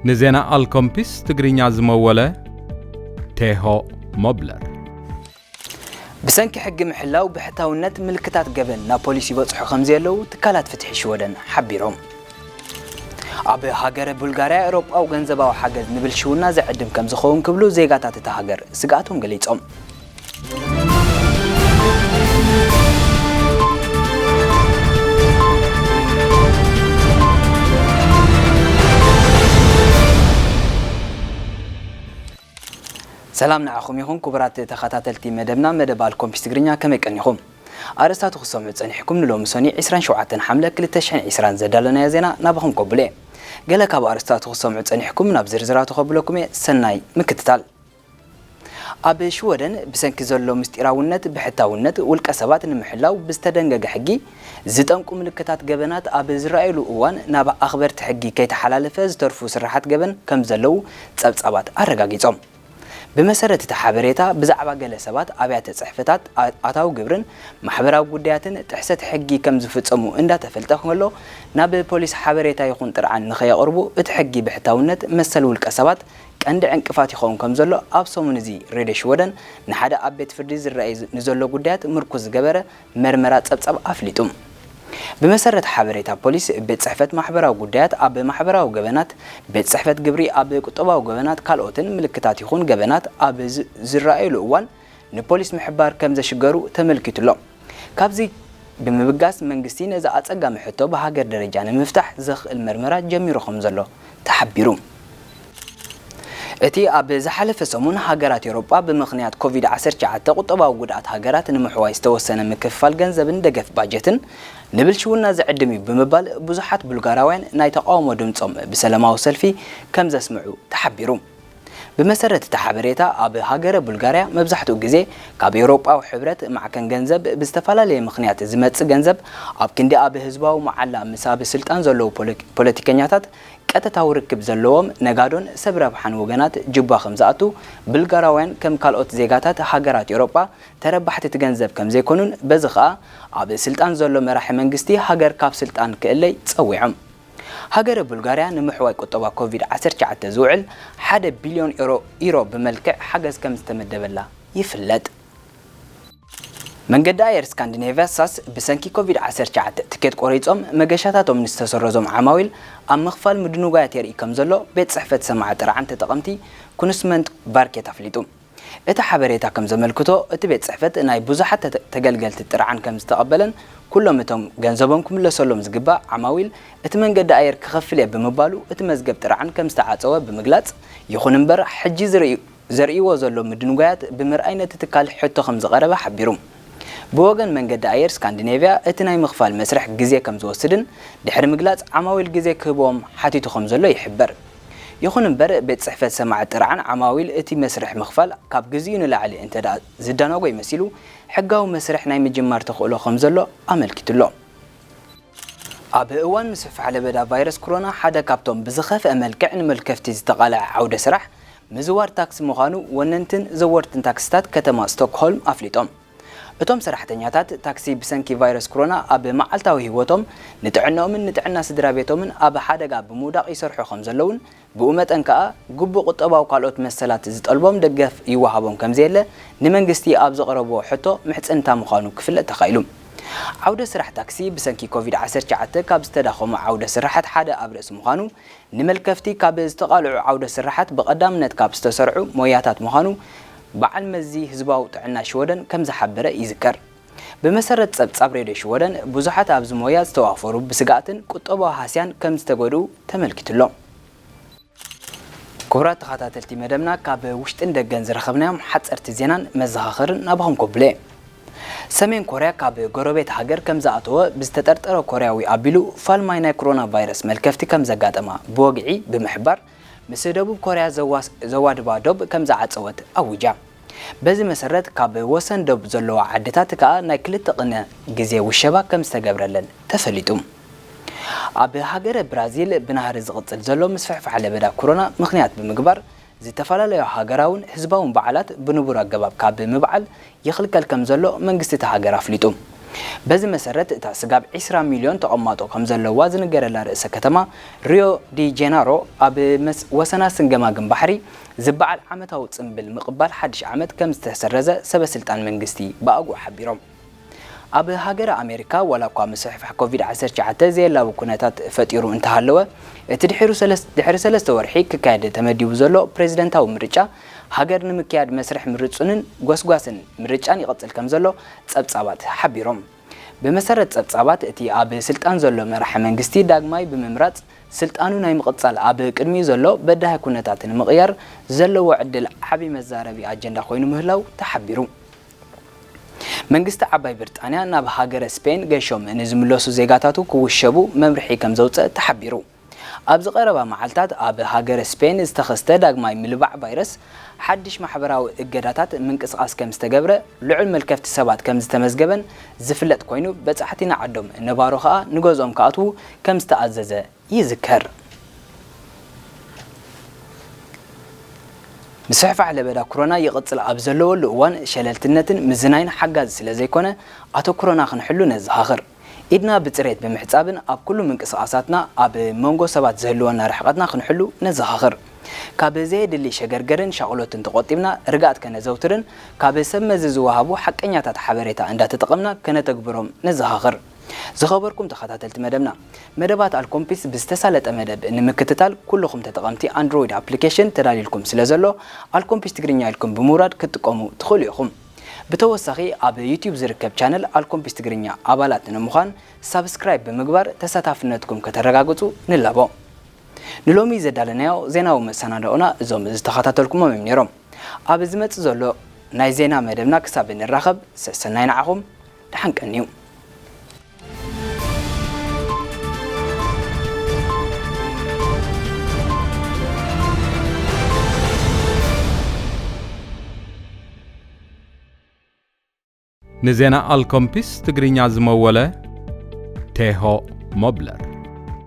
ንዜና ኣልኮምፒስ ትግርኛ ዝመወለ ቴሆ ሞብለር። ብሰንኪ ሕጊ ምሕላው ብሕታውነት ምልክታት ገበን ናብ ፖሊስ ይበጽሑ ከም ዘየለዉ ትካላት ፍትሒ ሽወደን ሓቢሮም። ኣብ ሃገረ ቡልጋርያ ኤውሮጳዊ ገንዘባዊ ሓገዝ ንብልሽውና ዘዕድም ከም ዝኸውን ክብሉ ዜጋታት እታ ሃገር ስግኣቶም ገሊጾም። ሰላም ንዓኹም ይኹን ክቡራት ተኸታተልቲ መደብና፣ መደብ ኣልኮምፒስ ትግርኛ፣ ከመይ ቀኒኹም? ኣርእስታቱ ክሰምዑ ጸኒሕኩም። ንሎሚ ሰኑይ ዕስራን ሸውዓተን ሓምለ ክልተ ሽሕን ዕስራን ዘዳለናዮ ዜና ናባኹም ከብሎ እየ። ገለ ካብ ኣርእስታቱ ክሰምዑ ጸኒሕኩም፣ ናብ ዝርዝራቱ ከብለኩም እየ። ሰናይ ምክትታል። ኣብ ሽወደን ብሰንኪ ዘሎ ምስጢራውነት ብሕታውነት ውልቀ ሰባት ንምሕላው ብዝተደንገገ ሕጊ፣ ዝጠንቁ ምልክታት ገበናት ኣብ ዝረኣየሉ እዋን ናብ ኣኽበርቲ ሕጊ ከይተሓላለፈ ዝተርፉ ስርሓት ገበን ከም ዘለዉ ጸብጻባት ኣረጋጊጾም። ብመሰረት እቲ ሓበሬታ፣ ብዛዕባ ገለ ሰባት ኣብያተ ጽሕፈታት፣ ኣ-፣ ኣታዊ ግብርን ማሕበራዊ ጉዳያትን ጥሕሰት ሕጊ ከም ዝፍጸሙ እንዳተፈልጠ ከሎ፣ ናብ ፖሊስ ሓበሬታ ይኹን ጥርዓን ንኸየቕርቡ እቲ ሕጊ ብሕታውነት መሰል ውልቀ ሰባት ቀንዲ ዕንቅፋት ይኸውን ከም ዘሎ ኣብ ሰሙን እዚ ሬድዮ ሽወደን ንሓደ ኣብ ቤት ፍርዲ ዝረኣይ ዝ-፣ ንዘሎ ጉዳያት ምርኩዝ ዝገበረ መርመራ ጸብጻብ ኣፍሊጡ። ብመሰረት ሓበሬታ ፖሊስ፣ ቤት ጽሕፈት ማሕበራዊ ጉዳያት ኣብ ማሕበራዊ ገበናት፣ ቤት ጽሕፈት ግብሪ ኣብ ቁጠባዊ ገበናት ካልኦትን ምልክታት ይኹን ገበናት ኣብ ዝ-፣ ዝረኣየሉ እዋን ንፖሊስ ምሕባር ከም ዘሽገሩ ተመልኪቱ ኣሎ። ካብዚ ብምብጋስ መንግስቲ ነዚ ኣጸጋሚ ሕቶ ብሃገር ደረጃ ንምፍታሕ ዘኽእል መርመራ ጀሚሩ ከም ዘሎ ተሓቢሩ። እቲ ኣብ ዝሓለፈ ሰሙን ሃገራት ኤውሮጳ ብምኽንያት ኮቪድ ዓሰርተ ትሽዓተ ቁጠባዊ ጉድኣት ሃገራት ንምሕዋይ ዝተወሰነ ምክፍፋል ገንዘብን ደገፍ ባጀትን ንብልሽውና ዝዕድም እዩ ብምባል ብዙሓት ቡልጋራውያን ናይ ተቃውሞ ድምጾም ብሰላማዊ ሰልፊ ከም ዘስምዑ ተሓቢሩ። ብመሰረት እቲ ሓበሬታ፣ ኣብ ሃገረ ቡልጋርያ መብዛሕትኡ ግዜ ካብ ኤውሮጳዊ ሕብረት ማዕከን ገንዘብ ብዝተፈላለየ ምኽንያት ዝመጽእ ገንዘብ ኣብ ክንዲ ኣብ ህዝባዊ መዓላ ምስ ኣብ ስልጣን ዘለዉ ፖለቲ-፣ ፖለቲከኛታት ቀጥታዊ ርክብ ዘለዎም ነጋዶን ሰብ ረብሓን ወገናት ጁባ ከም ዝኣቱ፣ ቡልጋራውያን ከም ካልኦት ዜጋታት ሃገራት ኤውሮጳ ተረባሕቲ እቲ ገንዘብ ከም ዘይኮኑን በዚ ኸኣ ኣብ ስልጣን ዘሎ መራሒ መንግስቲ ሃገር ካብ ስልጣን ክእለይ ጸዊዖም። ሃገረ ቡልጋርያ ንምሕዋይ ቁጠባ ኮቪድ ዓሰርተ ትሽዓተ ዝውዕል ሓደ ቢልዮን ዩሮ፣ ዩሮ ብመልክዕ ሓገዝ ከም ዝተመደበላ ይፍለጥ። መንገዲ ኣየር ስካንዲኔቭያ ሳስ ብሰንኪ ኮቪድ ዓሰርተ ትሽዓተ ትኬት ቆሪጾም መገሻታቶም ንዝተሰረዞም ዓማዊል ኣብ ምኽፋል ምድንጓያት የርኢ ከም ዘሎ ቤት ጽሕፈት ሰማዒ ጥርዓን ተጠቐምቲ ኩንስመንት ቫርኬት ኣፍሊጡ። እቲ ሓበሬታ ከም ዘመልክቶ፣ እቲ ቤት ጽሕፈት ናይ ብዙሓት ተተ-፣ ተገልገልቲ ጥርዓን ከም ዝተቐበለን ኩሎም እቶም ገንዘቦም ክምለሰሎም ዝግባእ ዓማዊል እቲ መንገዲ ኣየር ክኸፍል እየ ብምባሉ እቲ መዝገብ ጥርዓን ከም ዝተዓጸወ ብምግላጽ፣ ይኹን እምበር ሕጂ ዝርእዩ ዘርእይዎ ዘሎ ምድንጓያት ብምርኣይ ነቲ ትካል ሕቶ ከም ዝቐረበ ሓቢሩ። ብወገን መንገዲ ኣየር ስካንዲኔቭያ፣ እቲ ናይ ምኽፋል መስርሕ ግዜ ከም ዝወስድን ድሕሪ ምግላጽ ዓማዊል ግዜ ክህብዎም ሓቲቱ ከም ዘሎ ይሕበር። ይኹን እምበር፣ ቤት ጽሕፈት ሰማዒ ጥርዓን ዓማዊል እቲ መስርሕ ምኽፋል ካብ ግዜኡ ንላዕሊ እንተ ደኣ ዝዳናጎ ይመሲሉ፣ ሕጋዊ መስርሕ ናይ ምጅማር ተኽእሎ ከም ዘሎ ኣመልኪቱ ኣሎ። ኣብ እዋን ምስፍሕፋሕ ለበዳ ቫይረስ ኮሮና፣ ሓደ ካብቶም ብዝኸፍአ መልክዕ ንመልከፍቲ ዝተቓልዐ ዓውደ ስራሕ ምዝዋር ታክሲ ምዃኑ ወነንትን ዘወርትን ታክሲታት ከተማ ስቶክሆልም ኣፍሊጦም። እቶም ሰራሕተኛታት ታክሲ ብሰንኪ ቫይረስ ኮሮና ኣብ መዓልታዊ ህይወቶም፣ ንጥዕናኦምን ንጥዕና ስድራ ቤቶምን ኣብ ሓደጋ ብምውዳቕ ይሰርሑ ከም ዘለውን፣ ብኡ መጠን ከኣ ግቡእ ቁጠባዊ ካልኦት መሰላት ዝጠልቦም ደገፍ ይወሃቦም ከም ዘየለ ንመንግስቲ ኣብ ዘቕረብዎ ሕቶ ምሕጽንታ ምዃኑ ክፍለጥ ተኻኢሉ። ዓውደ ስራሕ ታክሲ ብሰንኪ ኮቪድ ዓሰርተ ትሽዓተ ካብ ዝተዳኸሙ ዓውደ ስራሓት ሓደ ኣብ ርእሲ ምዃኑ፣ ንመልከፍቲ ካብ ዝተቓልዑ ዓውደ ስራሓት ብቐዳምነት ካብ ዝተሰርዑ ሞያታት ምዃኑ በዓል መዚ ህዝባዊ ጥዕና ሽወደን ከም ዝሓበረ ይዝከር። ብመሰረት ጸብጻብ ሬድዮ ሽወደን፣ ብዙሓት ኣብዚ ሞያ ዝተዋፈሩ ብስግኣትን ቁጠባዊ ሃስያን ከም ዝተጎድኡ ተመልኪቱ ኣሎ። ክቡራት ተኸታተልቲ መደብና፣ ካብ ውሽጥን ደገን ዝረኸብናዮም ሓጸርቲ ዜናን መዘኻኸርን ናባኹም ከብሎ እየ። ሰሜን ኮርያ ካብ ጎረቤት ሃገር ከም ዝኣተወ ብዝተጠርጠረ ኮርያዊ ኣቢሉ ፋልማይ ናይ ኮሮና ቫይረስ መልከፍቲ ከም ዘጋጠማ ብወግዒ ብምሕባር፣ ምስ ደቡብ ኮርያ ዘዋስ-፣ ዘዋድባ ዶብ ከም ዝዓጸወት ኣዊጃ። በዚ መሰረት፣ ካብ ወሰን ዶብ ዘለዋ ዓድታት ከኣ ናይ ክልተ ቅነ ግዜ ውሸባ ከም ዝተገብረለን ተፈሊጡ። ኣብ ሃገረ ብራዚል ብናህሪ ዝቕጽል ዘሎ ምስፍሕፋሕ ለበዳ ኮሮና ምኽንያት ብምግባር፣ ዝተፈላለዩ ሃገራውን ህዝባውን በዓላት ብንቡር ኣገባብ ካብ ምብዓል ይኽልከል ከም ዘሎ መንግስቲ እታ ሃገር ኣፍሊጡ። በዚ መሰረት፣ እታ ስጋብ ዒስራ ሚልዮን ተቐማጦ ከም ዘለዋ ዝንገረላ ርእሰ ከተማ ሪዮ ዲ ጄናሮ፣ ኣብ መስ-፣ ወሰና ስንገማግን ባሕሪ ዝበዓል ዓመታዊ ጽምብል ምቕባል ሓድሽ ዓመት ከም ዝተሰረዘ ሰበ ስልጣን መንግስቲ ብኣግኡ ሓቢሮም። ኣብ ሃገረ ኣሜሪካ፣ ዋላ እኳ ምስፍሕፋሕ ኮቪድ ዓሰርተ ትሽዓተ ዘየላቡ ኩነታት ፈጢሩ እንተሃለወ፣ እቲ ድሕሪ ሰለስ-፣ ድሕሪ ሰለስተ ወርሒ ክካየድ ተመዲቡ ዘሎ ፕሬዝደንታዊ ምርጫ፣ ሃገር ንምክያድ መስርሕ ምርጹንን ጎስጓስን ምርጫን ይቕጽል ከም ዘሎ ጸብጻባት ሓቢሮም። ብመሰረት ጸብጻባት፣ እቲ ኣብ ስልጣን ዘሎ መራሒ መንግስቲ ዳግማይ ብምምራጽ ስልጣኑ ናይ ምቕጻል ኣብ ቅድሚኡ ዘሎ በዳሂ ኩነታት ንምቕያር ዘለዎ ዕድል ዓቢ መዛረቢ ኣጀንዳ ኮይኑ ምህላው ተሓቢሩ። መንግስቲ ዓባይ ብሪጣንያ ናብ ሃገረ ስፔን ገሾም ንዝምለሱ ዜጋታቱ ክውሸቡ መምርሒ ከም ዘውጸእ ተሓቢሩ። ኣብዚ ቀረባ መዓልታት ኣብ ሃገረ ስፔን ዝተኸስተ ዳግማይ ምልባዕ ቫይረስ፣ ሓድሽ ማሕበራዊ እገዳታት ምንቅስቓስ ከም ዝተገብረ፣ ልዑል መልከፍቲ ሰባት ከም ዝተመዝገበን ዝፍለጥ ኮይኑ፣ በጻሕቲ ንዓዶም፣ ነባሮ ከኣ ንገዝኦም ክኣትዉ ከም ዝተኣዘዘ ይዝከር። ምስፍሕፋሕ ለበዳ ኮሮና ይቕጽል ኣብ ዘለወሉ እዋን፣ ሸለልትነትን ምዝናይን ሓጋዚ ስለ ዘይኮነ፣ ኣተኩሮና ክንሕሉ ነዘኻኽር። ኢድና ብጽሬት ብምሕጻብን ኣብ ኩሉ ምንቅስቓሳትና ኣብ መንጎ ሰባት ዝህልወና ርሕቐትና ክንሕሉ ነዘኻኽር። ካብ ዘየድሊ ሸገርገርን ሻቕሎትን ተቖጢብና ርግኣት ከነዘውትርን ካብ ሰብ መዚ ዝወሃቡ ሓቀኛታት ሓበሬታ እንዳተጠቐምና ከነተግብሮም ነዘኻኽር። ዝኸበርኩም ተኸታተልቲ መደብና፣ መደባት ኣልኮምፒስ ብዝተሳለጠ መደብ ንምክትታል ኩልኹም ተጠቐምቲ ኣንድሮይድ ኣፕሊኬሽን ተዳልዩልኩም ስለ ዘሎ፣ ኣልኮምፒስ ትግርኛ ኢልኩም ብምውራድ ክትጥቀሙ ትኽእሉ ኢኹም። ብተወሳኺ፣ ኣብ ዩትዩብ ዝርከብ ቻነል ኣልኮምፒስ ትግርኛ ኣባላት ንምዃን ሳብስክራይብ ብምግባር ተሳታፍነትኩም ከተረጋግጹ ንላቦ። ንሎሚ ዘዳለናዮ ዜናዊ መሰናድኦና እዞም ዝተኸታተልኩሞም እዮም ነይሮም። ኣብ ዝመጽእ ዘሎ ናይ ዜና መደብና ክሳብ እንራኸብ፣ ሰሰናይ ንዓኹም፣ ደሓን ቀንዩ። ንዜና ኣልኮምፒስ ትግርኛ ዝመወለ ቴሆ ሞብለር።